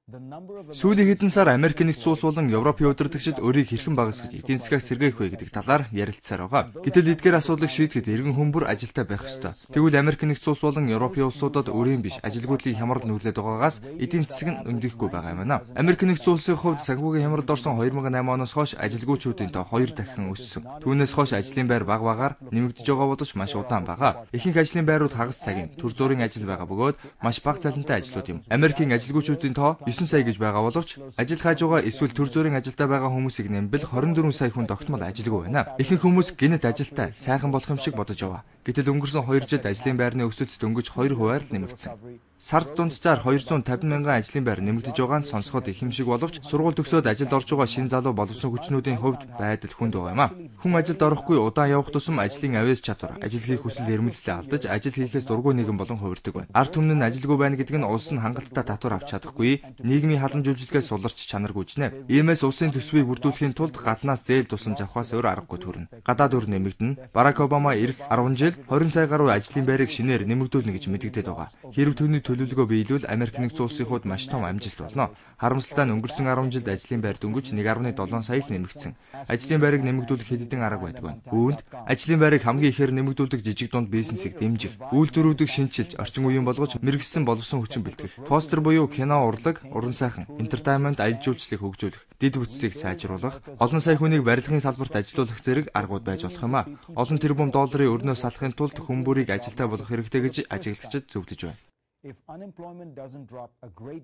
Сүүлийн хэдэн сар Америк нэгдсэн улс болон Европын удирдагчид өрийг хэрхэн багасгаж, эдийн засгаа сэргээх вэ гэдэг талаар ярилцсаар байгаа. Гэтэл эдгээр асуудлыг шийдэхэд иргэн хүн бүр ажилтай байх ёстой. Тэгвэл Америк нэгдсэн улс болон Европын улсуудад өрийн биш, ажилгүйдлийн хямрал нүүрлээд байгаагаас эдийн засаг нь өндөхгүй байгаа юм байна. Америк нэгдсэн улсын хувьд санхүүгийн хямралд орсон 2008 оноос хойш ажилгүйчүүдийн тоо 2 дахин өссөн. Түүнээс хойш ажлын байр бага багаар нэмэгдэж байгаа боловч маш удаан байгаа. Ихэнх ажлын байрууд хагас цагийн, төр зүрийн ажил байгаа бөгөөд маш бага цалинтай ажлууд юм. Америкийн ажилгүйчүүдийн тоо 9 сая гэж байгаа боловч ажил хайж байгаа эсвэл төр зүрийн ажилдаа байгаа хүмүүсийг нэмбэл 24 сая хүн тогтмол ажилгүй байна. Ихэнх хүмүүс гэнэт ажилтай сайхан болох юм шиг бодож яваа. Гэтэл өнгөрсөн 2 жилд ажлын байрны өсөлт дөнгөж 2 хувиар л нэмэгдсэн. Сард дунджаар 250 мянган ажлын байр нэмэгдэж байгаа нь сонсоход их юм шиг боловч сургууль төгсөөд ажилд орж байгаа шинэ залуу боловсон хүчнүүдийн хувьд байдал хүнд байгаа юм а. Хүн ажилд орохгүй удаан явах тусам ажлын авиас чадвар, ажил хийх хүсэл эрмэлзлээ алдаж, ажил хийхээс дургүй нэгэн болон хувирдаг байна. Ард түмэн нь ажилгүй байна гэдэг нь улс нь хангалттай татвар авч чадахгүй, нийгмийн халамж үйлчилгээ суларч чанаргүй гинэ. Иймээс улсын төсвийг бүрдүүлэхийн тулд гаднаас зээл тусламж авахаас өөр аргагүй төрнө. Гадаад өр нэмэгдэнэ. Барак Обама ирэх 10 жилд 20 сая гаруй ажлын байрыг шинээр нэмэгдүүлнэ гэж мэдэгдээд байгаа. Хэрв түүний төлөвлөгөө биелвэл Америк нэгдсэн улсын хувьд маш том амжилт болно. Харамсалтай нь өнгөрсөн 10 жилд ажлын байр дөнгөж 1.7 сая л нэмэгдсэн. Ажлын байрыг нэмэгдүүлэх хэд хэдэн арга байдаг байна. Үүнд ажлын байрыг хамгийн ихээр нэмэгдүүлдэг жижиг дунд бизнесийг дэмжих, үйлдвэрүүдийг шинэчилж, орчин үеийн болгож мэргэжсэн боловсон хүчин бэлтгэх, фостер буюу кино урлаг, уран сайхан, entertainment аялал жуулчлалыг хөгжүүлэх, дэд бүтцийг сайжруулах, олон сая хүнийг барилгын салбарт ажилуулах зэрэг аргууд байж болох юм а. Олон тэрбум долларын өрнөөс салахын тулд хүн бүрийг ажилтай болгох хэрэгтэй гэж ажиглагчид зөвлөж байна. If unemployment doesn't drop a great